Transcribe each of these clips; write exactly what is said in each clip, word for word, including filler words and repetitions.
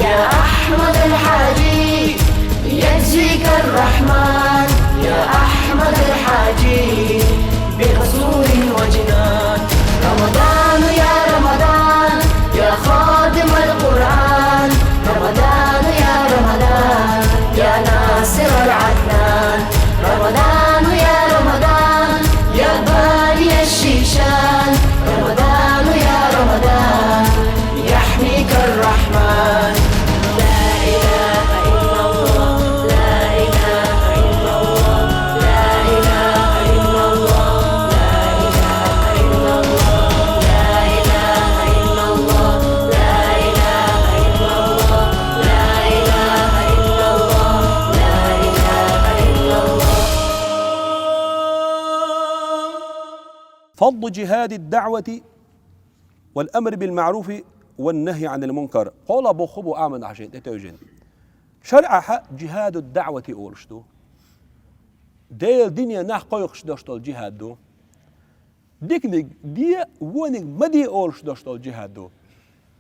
يا أحمد الحاجي، يجزيك الرحمن، يا أحمد الحاجي، بقصور وجنان. رمضان يا رمضان، يا خاتم القرآن، رمضان يا رمضان، يا ناصر العدنان. رمضان يا رمضان، يا باني الشيشان، رمضان يا رمضان، يحميك الرحمن. لا إله إلا الله، لا إله إلا الله، لا إله إلا الله، لا إله إلا الله، لا إله إلا الله، لا إله إلا الله، لا إله إلا الله، لا إله إلا الله. فضل جهاد الدعوة والأمر بالمعروف والنهي عن المنكر. Къола боху бу аман хьашин тӀетевжин. ШарӀахьа джихаду даъвати олуш ду. Делан дине нах кхойкхуш дош долу джихад ду. Диканиг де, вониг ма де олуш дош долу джихад ду.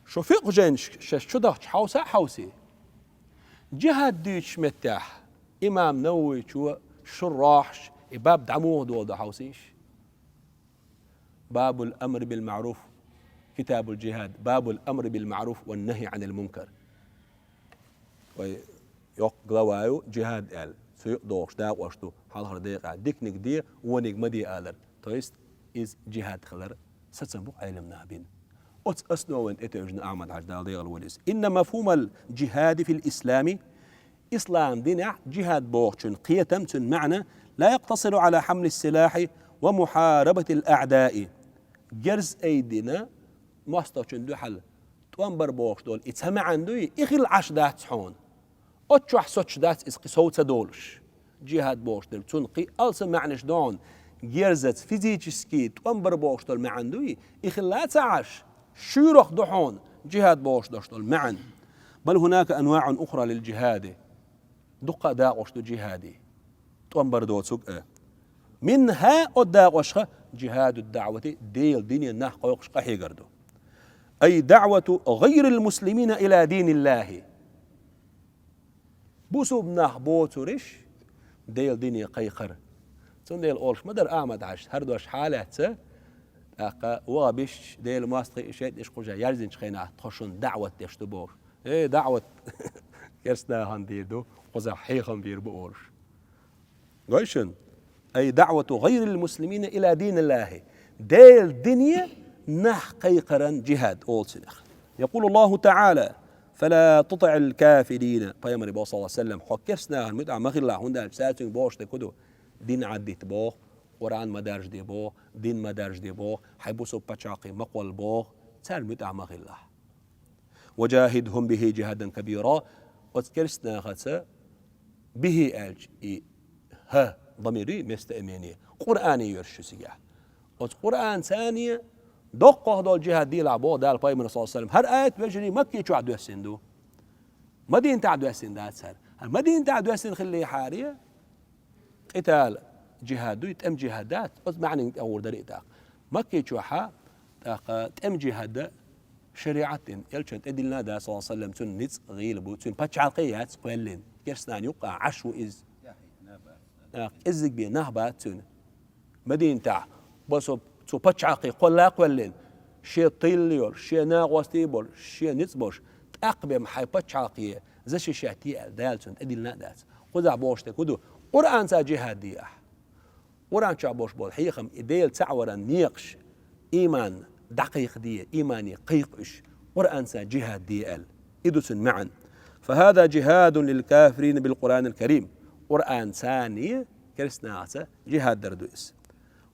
Шу фикъхӀ жайнаш шаьш чу дахча хьовса а хьовсий. Джихад дуьйцуш меттехь имам Нававичо, шуррахьаш и баб дӀа муха долу ду хьовсийша. Бабул амр бил маъруф, китабул джихад, бабул амр бил маъруф ван нахьи анил мункар. Вай йоккха глава ю, джихад аьлла. Цу юкъа догӀуш дакъош ду, хьалхара декъехь диканиг де, вониг ма де алар. То есть, иза джихад хилар сацам бу Ӏеламнаха бина. Оцу основан тӀетевжина Ахьмад-Хьаьжа, Дала декъала войла иза. Инна мафхумал джихади фил ислами, ислам динехь джихад бохучун кхетам, цун маьӀна, ла якътасиру ала хьамлис силахьи ва мухьарабатил аъдаи. Герз айдина, мостагӀчун дуьхьал тӀом бар бохуш долу и ца маьӀна дуй, и хилла Ӏаш дац хьуна. Оцу чохь соцуш дац иза кхин сов ца долуш. Джихад бохуш дерг, цунна кхин алсам маьӀнаш ду хьуна. Герзаца физически тӀом бар бохуш долу маьӀна дуй, и хилла ца Ӏаш, шуьйрах ду хьуна джихад бохуш долуш долу маьӀна. Бал хӀунака анваъун ухра лил джихади. Дуккха а дакъош ду джихади. ТӀом бар доцург а. Минхьа, оцу дакъошха, джихаду даъвати, Делан дине нах кхойкхуш къахьегар ду. Ай даъвату гӀайрил муслимина ила диниллахи. Бусулба нах боцурш Делан дине кхайкхар. Цундела олуш ма дара Ахьмад-Хьаьжас, хӀара дош хьалаьцна, тӀаккха вахӀабисташ, Делан мостагӀий, шайтӀанаш кхуза яьрзинчу хенахь тхо шуна даъват деш ду бохуш. Э, даъват керстанахана дийр ду, кхузахь хьехам бийр бу олуш. Гой шуна? Ай даъвату гӀайрил муслимина ила диниллахи. Делан дине нах кхайкхаран джихад олу цунах. Якъулу Аллаху таъала: «Фала тутиъил кафирина». Пайхамаре боху, саллаллаху алейхи ва саллям: «Хьо керстанахана муьтӀахь ма хилла, хӀунда аьлча цара цуьнга бохуш дерг ду: дин Ӏаддита боху, Къуръан ма даржаде боху, дин ма даржаде боху, хьайн бусулба пачхьалкхе ма кхолла боху, цара муьтӀахь ма хилла». «Ва джахидхум бихи джихадан кабира». Оцу керстанахаца «бихи» аьлча, и «хӀа» дамир ю местоимение, Къуръане йоьрзуш ю цигахь. Оцу Къуръанца доккхах долу джихад делахь боху Дала, пайхамара, саллаллаху алейхи ва саллям. ХӀара аят, вежарий, Макки чохь доьссина ду. Мадинатехь доьссина дац хӀара. ХӀара Мадинатехь доьссина хиллехьара, къитал джихад дуй, тӀем джихад дац, оцу маьӀнийн тӀе гӀур дара и тӀаккха. Макки чохьа тӀаккха тӀем джихад шариӀат дина, элчан тӀедиллина а дац, саллаллаху алейхи ва саллям, цуьнан ницкъ гӀийла бу, цуьнан пачхьалкхе яц кхоьллина. Керстанан юккъехь Ӏаш ву иза. ТӀаккха кӀеззиг бен нах бац цуьнан. Мадинатехь бусулба, цу пачхьалкхе кхолла а кхоьллина, шен тыла йолуш, шен накъостий болуш, шен ницкъ болуш, тӀаккха бен хьайн пачхьалкхе защищать е аьлла, Дала цунна тӀедиллина а дац. Кхузахь бохуш дерг хӀун ду? Къуръанца джихад де ахь. Къуръан чохь болуш болу хьехам, и Дела цхьаъ варан некъаш, иман дӀакхайкхаде, имане кхайкха уьш, Къуръанца джихад де аьлла. И ду цуьнан маьӀна. «Фа хаза джихадун лил кафирина бил Къуръанил карим». Къуръанца керстанахаца джихад дар ду иза.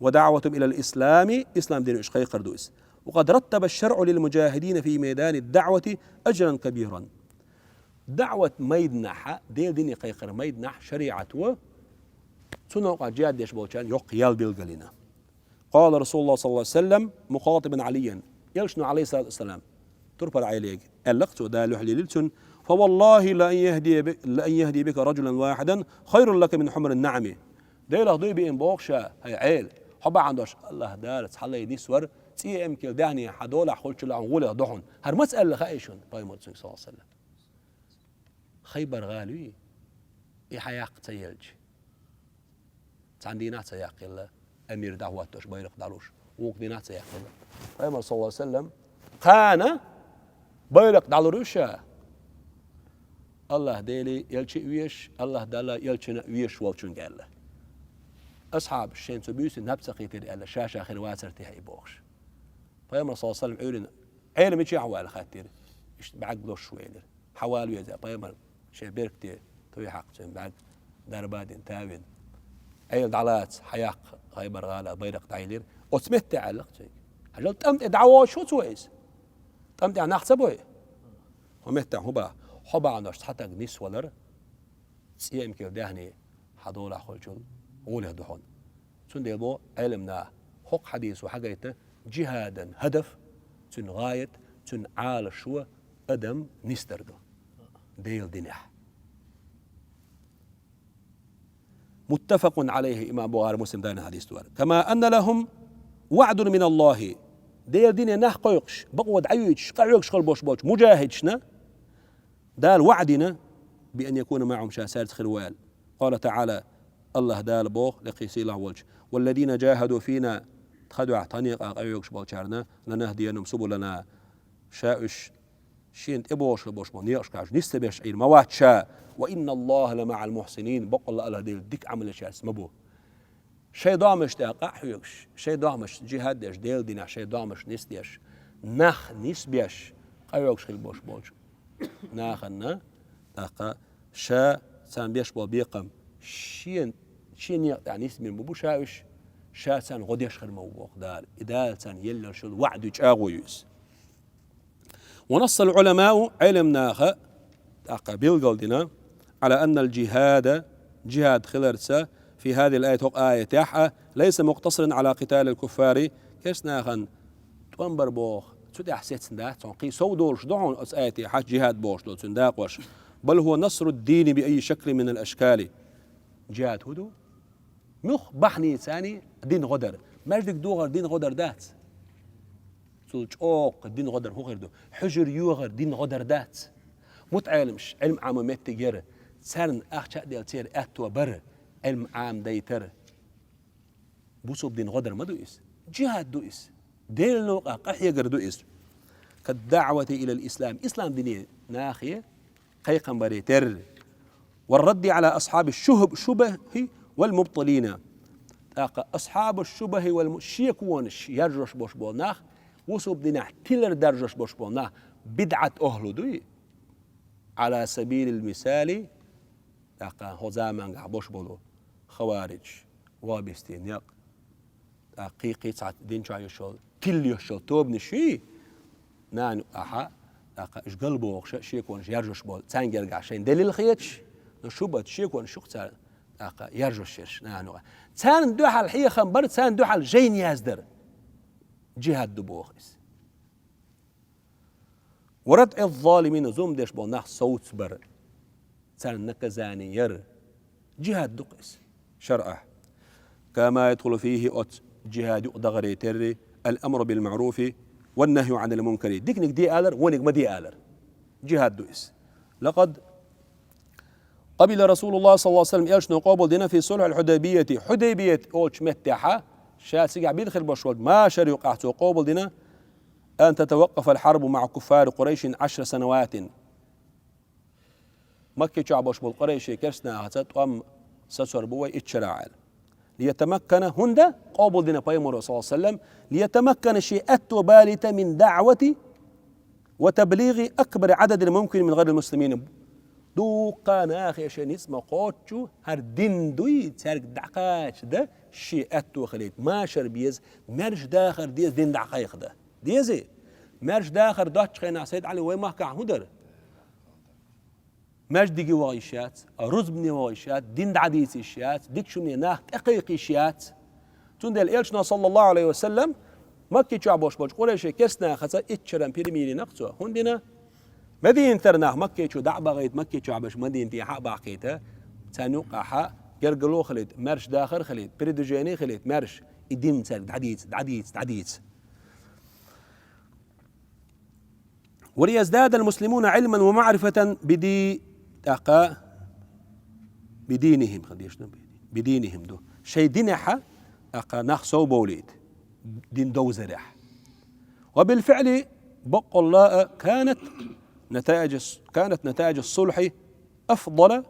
«Ва даъватум илал ислами», ислам дине уьш кхайкхар ду иза. «Ва къад раттаба шаръу лил муджахидина фи майдани даъвати аджран кабиран». ДаӀват майданахьа, Делан дине кхайкхар майданахь шариӀат ву, цу новкъа джихад деш болчарна йоккха ял билгалйина. Къала Расулуллах саллаллаху алейхи ва саллям, мухатибан Алийян, Элчано, алейхиссалату вассалам, турпал Ӏелега аьлла-кх цо, Дала юьхь лелийла цунна: «Фа валлахи ла ан яхди би-, ла ан яхди бика раджулан вахидан хайрун лака мин хьумрин наъми». Делах дуй биъна боху ша, хӀай Ӏела, хьо бахьана долуш АллахӀ Дала цхьаллай нисвар цӀе эмкал даьхни хьан долахь хуьлучул хьуна гӀоле ду хьуна. ХӀара маца аьлла хаьий шуна пайхамара цуьнга, саллаллаху алейхи ва саллям? Хайбар-гӀала юй, и хьаяккха ца елча. Цхьан дийнахь ца яккхилла, амир дӀахӀоттош, байракх дӀалуш, вукху дийнахь ца яккхилла. Пайхамар, саллаллаху Ӏалайхи ва саллам, кхана байракх дӀалур ю ша. АллахӀ Дели элча а везаш, АллахӀ Далла элчана а везаш волчуьнга аьлла. Асхьабаш шайна цу буьйсанна наб ца кхийтира аьлла, ша-ша хир вацара техьа и бохуш. Пайхамар, саллаллаху Ӏалайхи ва саллам, Ӏуьйрина Ӏелам мичахь ву аьлла хаьттира. Иштта бӀаьрг лозуш ву элира. Хьавала веза, пайхамар шен беркате туй хьакха цуьнан бӀаьрг, дарба а дина, тавина. Ӏела дӀалаца, хьаяккха Хайбар-гӀала, байракх дӀаелира. Оцу метте аьлла-кх цуьнга. Хьажал, тӀам тӀе дӀавогӀуш ву цо иза. ТӀам тӀехь нах ца бой? ХӀун меттехь хӀун баха? Хьо бахьанаш цхьа таг нисвалар, цӀе а кхин даьхни хьан долахь хуьлучул гӀоле ду хьуна. Цундела бо Ӏелам наха, хӀокху хьадисо хьагайта, джихадан хӀадаф, цуьнан гӀаят, цуьнан Ӏалашо адам нисдар ду Делан динехь. Муттафакъун Ӏалайхи, имам Бухари, Муслим дайна хьадис ду хӀара. Кама анна лахум ваӀдун мин Аллахи. Делан дине нах кхойкхуш, бакъо дӀаюьйцуш, къахьоьгуш хила болуш болчу муджахидашна Дала ваӀда дина, би ан якуна маӀахум, ша цаьрца хир ву аьлла. Къала таӀала, АллахӀ Дала боху, лекхий сийлахь волчу: «Валлазина джахаду фина», тхан дуьхьа тхан некъа къахьоьгуш болчарна, «ланахдияннахум субулана», ша уьш шена тӀебогӀуш хила болуш болу некъашкахь уьш нисса беш Ӏийр ма вац ша, «ва инна Аллаха ла маӀал мухьсинин», баккъалла АллахӀ Дела дика Ӏамал еш яц ма бу. Шайн догӀмаш тӀехь къа а хьоьгуш, шайн догӀмаш джихад деш, Делан динехь шайн догӀмаш нисдеш, нах нисбеш, къахьоьгуш хила болуш болчу нахана, тӀаккха ша царна беш болу бекхам шен, шен некъа тӀехь нисбина ма бу ша уьш, ша царна гӀо деш хир ма ву боху Дала. И Дала царна елла йолуш йолу ваӀда ю, чӀагӀо ю иза. Ва нассал Ӏуламау, Ӏелам наха, тӀаккха билгал дина, Ӏала аннал джихада, джихад хиларца, фи хазихил аят, хӀокху аятехь а, лайса мукътасиран Ӏала къиталил куффари, керста нахана тӀом бар боху, цу тӀехь сецна дац, хьуна кхин сов долуш ду хьуна оцу аятехь джихад бохуш долу цуьнан дакъош. Бал хӀуа насруддини би айи шаклин минал ашкали. Джихад хӀун ду? Муьлхха бахьаница дин гӀо дар? Маьждиг дохар дин гӀо дар дац? Цул чӀогӀа дин гӀо дар хӀун хир ду? Хьуьжар йохар дин гӀо дар дац? МутаӀеламаш Ӏилма Ӏамо меттиг яра, царна ахча а делла церан аьтто бара, Ӏилма Ӏамадайтара. Бусалба дин гӀо дар ма ду иза. Джихад ду иза. Делан новкъахь къахьегар ду иза. Кад даӀвати илал ислам. Ислам дине нахе кхайкхам баре терра. Ва радди Ӏала асхьаби шуб-, шубахи вал мубтилина. ТӀаккха асхьабу шубахи вал му-, шеконаш яржош болуш болу нах, бусалба динехь тилар даржош болуш болу нах, бидӀат охӀлу дуй? Ӏала сабилил мисали, тӀаккха хӀокху замангахь болуш болу хаваридж, вахабистийн некъ, тӀаккха кхин-кхин цхьа дин чохь йолуш йолу, тилла йолуш йолу тобанаш юй, нахана юкъахь, тӀаккха уьш галбохуш а, шеконаш яржош болу, царна гергахь шайна делил хеташ, но шубат шеконаш ю-кх царна, тӀаккха яржош ерш нахана юкъахь. Царна дуьхьал хьехам бар, царна дуьхьал жайна яздара. Джихад ду боху иза. Ва радӀи ззалимина, зулам деш болу нах совцабар, царна наказание яр, джихад ду-кх иза шарӀахь. Кама ядхулу фихи, оцу джихад юкъа дахаре терра, ал-амру бил маъруфи ван нахью анил мункари, диканиг де алар, вониг ма де алар. Джихад ду иза. Лакъад къабила Расулуллах, саллаллаху алейхи ва саллям, элчано къобал дина фи сулхьил Хьудайбияти, Хьудайбият олучу меттехьа, ша цигахь билхир болуш волчу машар юкъахь цо къобал дина, ан татаваккъафал хьарбу маъа куффари Къурайшин Ӏашра санаватин. Макки чохь болуш болу къурайшийн керстанахаца тӀом сацор бу вай итт шарахь аьлла. Лиятамаккана, хӀунда къобал дина пайхамаро, саллаллаху алейхи ва саллям, лиятамаккана, шен аьтто балийта, мин даъвати ва таблигъи акбари Ӏададин мумкин мин гӀайрил муслимин. Дуккха нахе шен ницкъ ма кхоччу, хӀара дин дуй, цаьрга дӀакхачадан шен аьтто хилийта. Машар беза, маьрша дахар деза, дин дӀакхайкхадан. Дезий? Маьрша дахар доцчу хенахь Сайд-Ӏали вай махкахь хӀун дара? Маьждиге ваха йиш яц, рузбане ваха йиш яц, дин дӀадийца йиш яц, дикачу хӀумане нах тӀекхайкха йиш яц. Цундела элчано, саллаллаху алейхи ва саллям, Макки чохь болуш болчу къурайшийн керстанахаца итт шаран пирмийрина-кх цо. ХӀунда дина? Мадинатера нах Макки чу дӀа а бахийта, Макки чохь берш Мадинате хьа а бахкийта, царна юкъахьа гергало хилийта, маьрша дахар хилийта, передвижение хилийта, маьрша и дин цаьрга дӀадийца, дӀадийца, дӀадийца. Ва лияздадал муслимуна Ӏилман ва маърифатан бидин, тӀаккха بدينهم, хӀана дешна, بدينهم ду. Шайн динехьа, тӀаккха нах совбовлийта, дин довзарехь. وبالفعل, баккъалла а, كانت نتائج الص-، كانت نتائج الصلح أفضل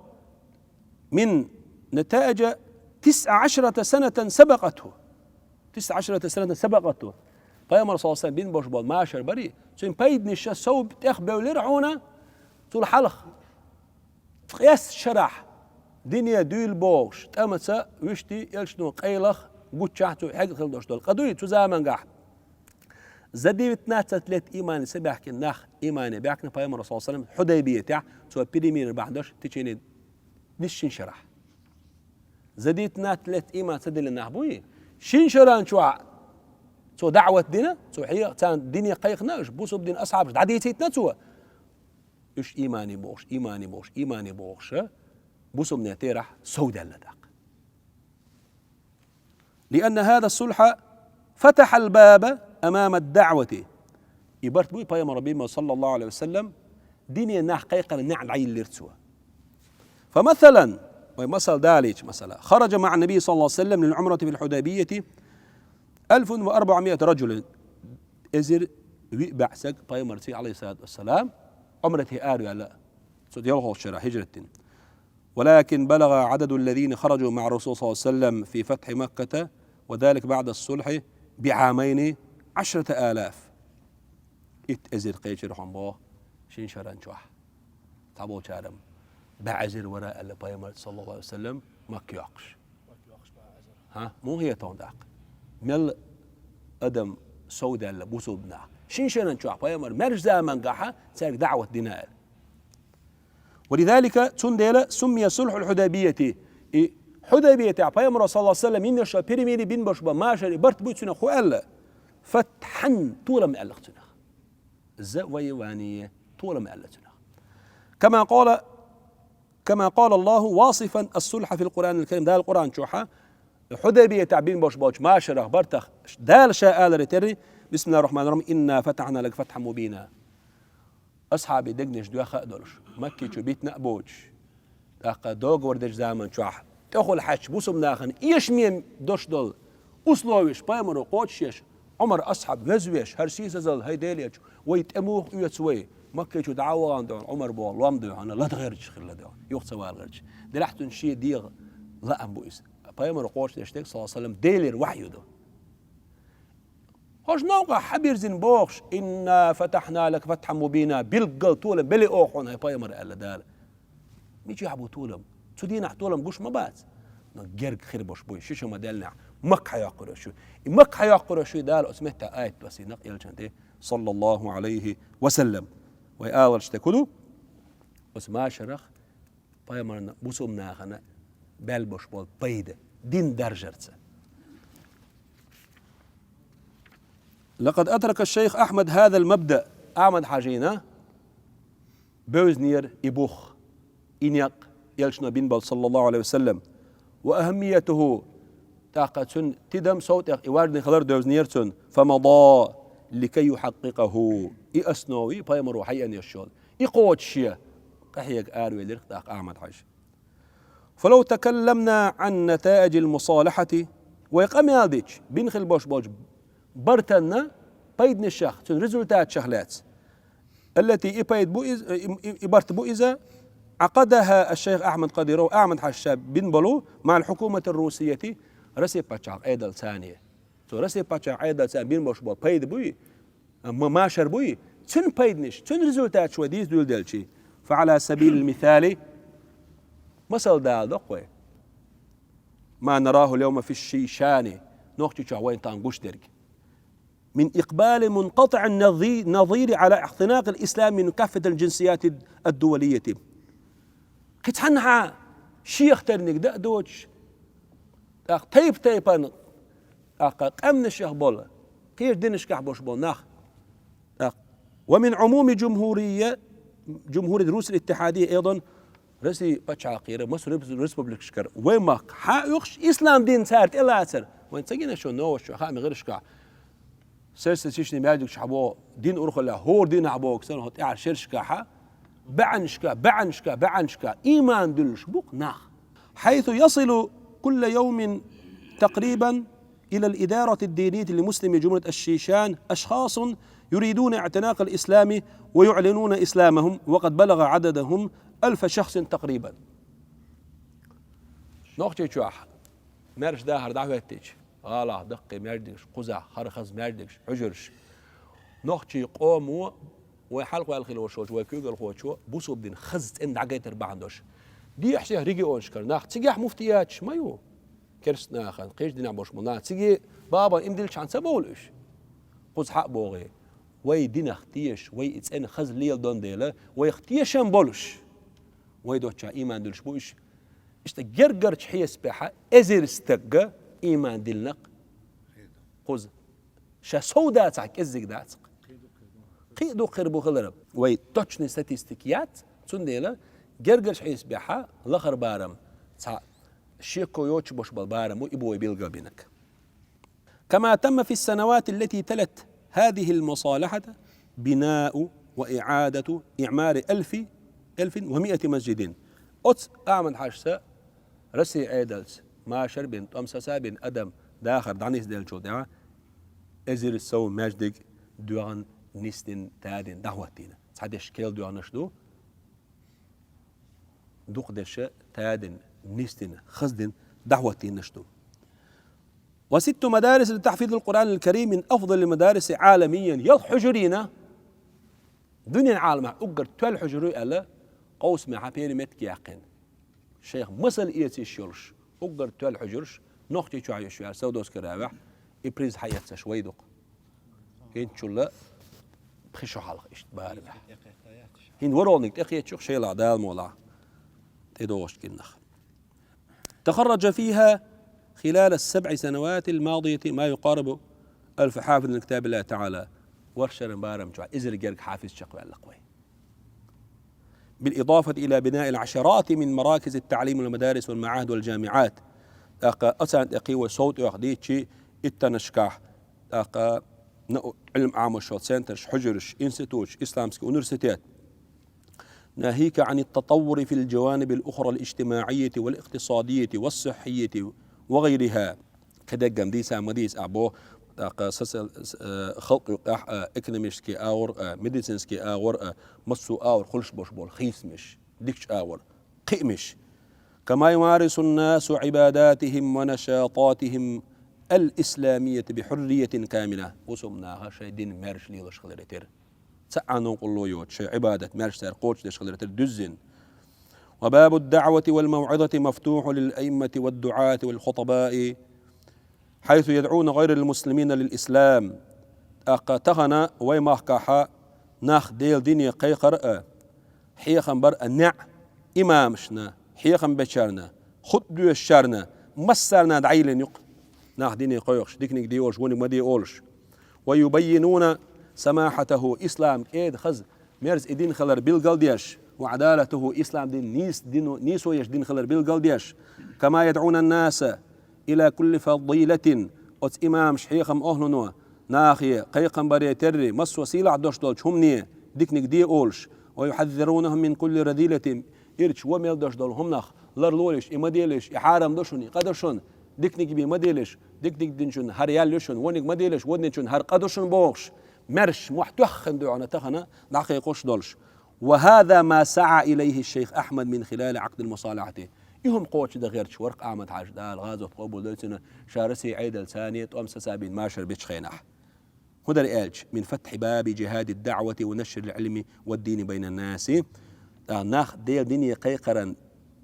من نتائج تسع عشرة سنة سبقته. تسع عشرة سنة سبقته. Пайхамар, саллаллаху Ӏалайхи ва саллам, бина болуш болу машар барий, цуьнан пайданаш сов тӀехбевлира хьуна цул хьалха. Ткъеста шарахь дине дуьйла бохуш, тӀамца вуьшта элчано къайлаха гуччахь цу хьегна хила долуш долу къа дуй цу замангахь. За девятнадцать лет иймане ца баьхкина нах иймане баьхкина Пайхамар, саллаллаху Ӏалайхи ва саллам, Хьудайбиятехь, цо перемирие бахьана долуш в течение десять шарахь. За девятнадцать лет ийман ца диллина нах буй, шина шаран чохь цо даӀват дина, цо хье-, царна дине кхайкхина, уьш бусалба дин асхьабаш дӀадийцийтина цо. Уьш иймане бохуш, иймане бохуш, иймане бохуша, бусалбанийн терахь совдаьлла тӀаккха. لأن هذا الصلح فتح الباب أمام الدعوة. И барт буй Пайхамар бина, саллаллаху Ӏалайхи ва саллам, дине нах кхайкхаран неӀ дӀайиллира цо. فمثلا, вай масал далийча, масала, خرج مع النبي صلى الله عليه وسلم للعمرة في الحديبية ألف وأربعمائة رجل. Эзар виъ бӀе саг Пайхамарций, Ӏалайхиссалату вассалам, Ӏумрате араваьлла, цу ялхолгӀачу шарахь хӀижрат дина. ولكن بلغ عدد الذين خرجوا مع الرسول صلى الله عليه وسلم في فتح مكة وذلك بعد الصلح بعامين عشرة آلاف. Итт эзар кхечира хьуна боху шина шаран чохь. Цхьаболчара бӀе эзар вара аьлла Пайхамарца, саллаллаху Ӏалайхи ва саллам, Макка йоккхуш. ХӀа, муха хета хьуна тӀаккха? Мел адам совдаьлла бусалба нах. Шина шаран чохь Пайхамар маьрша замангахьа цаьрга даӀват дина аьлла. ولذلك, цундела, سمي صلح الحديبية. И Хьудайбиятехь Пайхамаро, саллаллаху Ӏалайхи ва саллам, йина йолуш йолу перемирие бина болуш бан машар, и барт буй цунах хӀун аьлла? فتحا, толам аьлла цунах. Завоевание, толам аьлла цунах. كما قال، كما قال الله واصفا الصلح في القرآن الكريم. Дала Къуръан чохьа Хьудайбиятехь бина болуш болчу машарах, бартах Дала Ша аларе терра: بسم الله الرحمن الرحيم، إنا فتحنا لك فتحا مبينا. Асхьабийн дегнаш доьхна а долуш, Макке чу битина а боцуш, тӀаккха договор дечу заман чохь тӀехула хьаьжча бусалба нахана эшаме долуш долу условиш Пайхамаро кхочушъеш, Ӏумар асхьаб везвеш, хӀара сийсазалла, хӀай Делерчу, вай тӀе муха оьцу вай, Макке чу дӀа а вахана дуьхьал, Ӏумар боху лом дуьхьал, ладогӀа гӀерташ хилла дуьхьал, юха ца вала гӀерташ. Делахь цуьнан шен дегӀан лаам бу иза. Пайхамаро кхочушдеш дерг, саллаллаху Ӏалайхи ва саллам, Делера вахьйу ду. ХӀорш новкъахь хьабирзина бохуш: إنا فتحنا لك فتحا مبينا, билггал толам белли оха хьуна, хӀай Пайхамар, аьлла Дала. Мичахь бу толам? Цу дийнахь толам гуш ма бац. Но герга хир болуш буй, ши шо ма-даьллинехь, Макка хьайоккхур йолуш ю. И Макка хьайоккхур йолуш ю Дала оцу меттехь аят доссийна элчанна тӀе, саллаллаху Ӏалайхи ва саллам. Вай аларш тӀе ку ду? Оцу машарах Пайхамарна бусалба нахана баьлла болуш болу пайда, дин даржарца. لقد أدرك الشيخ أحمد هذا المبدأ. Ахьмад-Хьажина бевзинера и бух, и некъ, элчано бина болу, саллаллаху Ӏалайхи ва саллам. وأهميته, тӀаккха цуьнан тидам, сов тӀех и важный хилар девзинера цунна. فمضى لكي يحققه. И основа, Пайхамаро хьаеана йолуш йолу, и кхочушъян къахьега аравелира тӀаккха Ахьмад-Хьажа. فلو تكلمنا عن نتائج المصالحة, вай къамел дича, бина хила болуш болчу бартанна пайданашах, цуьнан результаташах лаьцна. التي, и пайда бу иза, и, и, и барт бу иза, عقدها الشيخ أحمد قديروف, Ахьмад-Хьажа ша бина болу, مع الحكومة الروسية, Россия пачхьалкх Ӏедал царна. Цу Россия пачхьалкх Ӏедал царна бина болуш болу пайда буй, ма-, машар буй, цуьнан пайданаш, цуьнан результаташ вай дийца дуьйладелчий. فعلى سبيل المثال, масал дала доккху вай, ما نراه اليوم في الشيشان, Нохчийчохь вайна тахана гуш дерг. من إقبال منقطع النظي-, النظير على اعتناق الإسلام من كافة الجنسيات الدولية. Кхин цхьаннахьа шех терниг дан а доцуш, тӀаккха тайп-тайпана, тӀаккха къаьмнашех болу, кхечу динашкахь болуш болу нах, тӀаккха. ومن عموم جمهورية، جمهورية روسيا الاتحادية أيضا, Россия пачхьалкхера, массо реп-, республикашкара вай махка хьа а оьхуш, ислам дин цара тӀелацар. Вайн ца гина шуна новосташкахь, хаамийн гӀирсашкахь, Сесна-Сечни маьждигаш хьабоху, дин урхаллехь, хӀора дин хьабоху, сан хӀо тӀаьхьара шерашкахьа, баьӀанашка, баьӀанашка, баьӀанашка ийман дуьллуш бу-кх нах. حيث يصل كل يوم تقريبا إلى الإدارة الدينية لمسلمي جمهورية الشيشان أشخاص يريدون اعتناق الإسلام ويعلنون إسلامهم، وقد بلغ عددهم ألف شخص تقريبا. Нохчийчохь маьрша дахар дӀахӀоьттича, гӀалахь даккхий маьждигаш, кхузахь хӀара хаза маьждигаш, хьуьжараш. Нохчий къомо, вай хьалха ваьлла хилла волчо, вай куьйгалхочо бусалба дин хаза цӀена дӀагайтар бахьана долуш. Дехьа-сехьа регионашкара нах, цигахь муфтияташ ма ю. Керста нахана, кхечу динехь болуш болу нах, цига бабан иман дилличхьана ца бовлу уьш? Кхуза хьа а богӀий, вай динах теша, вай и цӀена хаза леладон дела, вайх тешам болуш, вай доцчохь ийман дуьллуш бу уьш. Иштта гергарчу хьесапехь эзар стагга ийман диллина-кх кхуза. Ша сов дацахь, кӀеззиг дац-кх. Кхин а дукха хир бу хилар. Вай точный статистика яц, цундела гергарчу хьесапехь лахара барам цхьа шеко йоцуш болуш болу барам бу, и бу вай билгалбинарг. كما تم في السنوات التي تلت هذه المصالحة بناء وإعادة إعمار ألف، ألف ومائة مسجد. Оцу Ахьмад-Хьаьжас Россин Ӏедалца машар а бина, тӀом сацо а бина, адам дахар дӀанисделлачул тӀаьхьа эзар сов маьждиг доьгӀна, нисдина, тадина, дӀахӀоттийна. Цхьадерш керла доьгӀнарш ду, дукхадерш тадина, нисдина, хаздина, дӀахӀоттийнарш ду. وست مدارس لتحفيظ القرآن الكريم من أفضل المدارس عالميا. Ялх хьуьжар йина, дуьненан Ӏаламехь уггар тоьлла хьуьжар ю аьлла, къовсамехь переметка яьккхина. Шайх масал эца йиш йолуш, уггар тоьлла хьуьжарш Нохчийчохь йолуш яра, Саудовская Аравехь, и приз хьаэцнарш вай ду-кх. ХӀинцачул пхи шо хьалха иштта барамехь. ХӀинца ворхӀалгӀаниг тӀекхеташ ю-кх, шелахь Дала мукъ лахь, тӀедогӀуш кхин нах. تخرج فيها خلال السبع سنوات الماضية ما يقارب ألف حافظ لكتاب الله تعالى. ВорхӀ шеран барам чохь эзар гергга хьафиз чекхваьлла-кх вай. بالإضافة إلى بناء العشرات من مراكز التعليم والمدارس والمعاهد والجامعات. ТӀаккха оцарна тӀе кхин вай сов тӀех дийцчи, иттаннашкахь, тӀаккха нау-, Ӏилма Ӏамош йолу центраш, хьуьжарш, институташ, исламский университет. ناهيك عن التطور في الجوانب الأخرى الاجتماعية والاقتصادية والصحية وغيرها. Кхин дерриг дийца ма дийца ахь боху, тӀаккха социал-, э, халкъ юкъахь а, экономический агӀор а, медицинский агӀор а, массо а агӀор хуьлуш болуш болу хийцамаш, дикачу агӀор, кхиамаш. كما يمارس الناس عباداتهم ونشاطاتهم الإسلامية بحرية كاملة. Бусалба наха шайн динан маьрша лелош хиларе терра. Цхьа а новкъарло йоцуш, шайн Ӏибадат, маьрша цара кхочушдеш хиларе терра дуьззина. وباب الدعوة والموعظة مفتوح للأئمة والدعاة والخطباء حيث يدعون غير المسلمين للإسلام. ТӀаккха тахана вай махкахь нах Делан дине кхайкхар а, хьехам бар а неӀ имамашна, хьехам бечарна, хутба доьшучарна, массарна дӀайиллина ю-кх. Нах дине кхойкхуш, диканиг де олуш, вониг ма де олуш. ويبينون سماحته, ислам кӀеда, хаза, мерза и дин хилар билгалдеш, وعدالته, ислам дин нийса дино, нийсо еш дин хилар билгалдеш. كما يدعون الناس إلى كل فضيلة, оцу имамаша, хьехам охӀлано нахе кхайкхам баре терра, массо а сийлахь долуш долчу хӀумане диканиг де олуш, ويحذرونهم من كل رذيلة, ирча вон мел долуш долу хӀуманах ларлолаш, и ма делаш, и хьарам ду шуна, и къа ду шуна, диканиг бен ма делаш, диканиг динчунна хӀара ял ю шуна, вониг ма делаш, вон динчунна хӀара къа ду шуна бохуш, маьрша мохь тоьхна дуьхьал тахана дӀакхайкхош долуш. وهذا ما سعى إليه الشيخ أحمد من خلال عقد المصالحة. И хӀума кхочушдан гӀерташ вара-кх Ахьмад-Хьаьжа, Дала гӀазот къобалдойла цуьнан, ша Россин Ӏедалца тӀом сацо бина машар бечу хенахь. ХӀун дара аьлча, من فتح باب جهاد الدعوة ونشر العلم والدين بين الناس. ТӀаккха нах Делан дине кхайкхаран,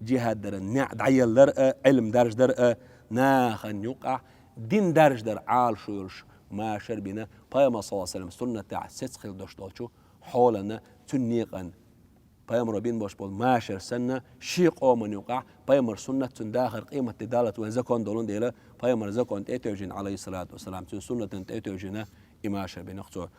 джихад даран неӀ дӀаеллар а, Ӏилма даржадар а, нахана юкъахь дин даржадар Ӏалашо йолуш машар бина, Пайхамар, саллаллаху Ӏалайхи ва саллам, суннатехь сецна хилла долуш долчу хьолана, цуьнан некъан. Пайхамаро бина болуш болу машар санна, шен къоман юкъахь Пайхамар суннат, цуьнан дахар къематде даллалц вайн закон долун дела, Пайхамар закон тӀе а тевжина, Ӏалайхиссалату вассалам, цуьнан суннатан тӀе а тевжина, и машар бина-кх цо.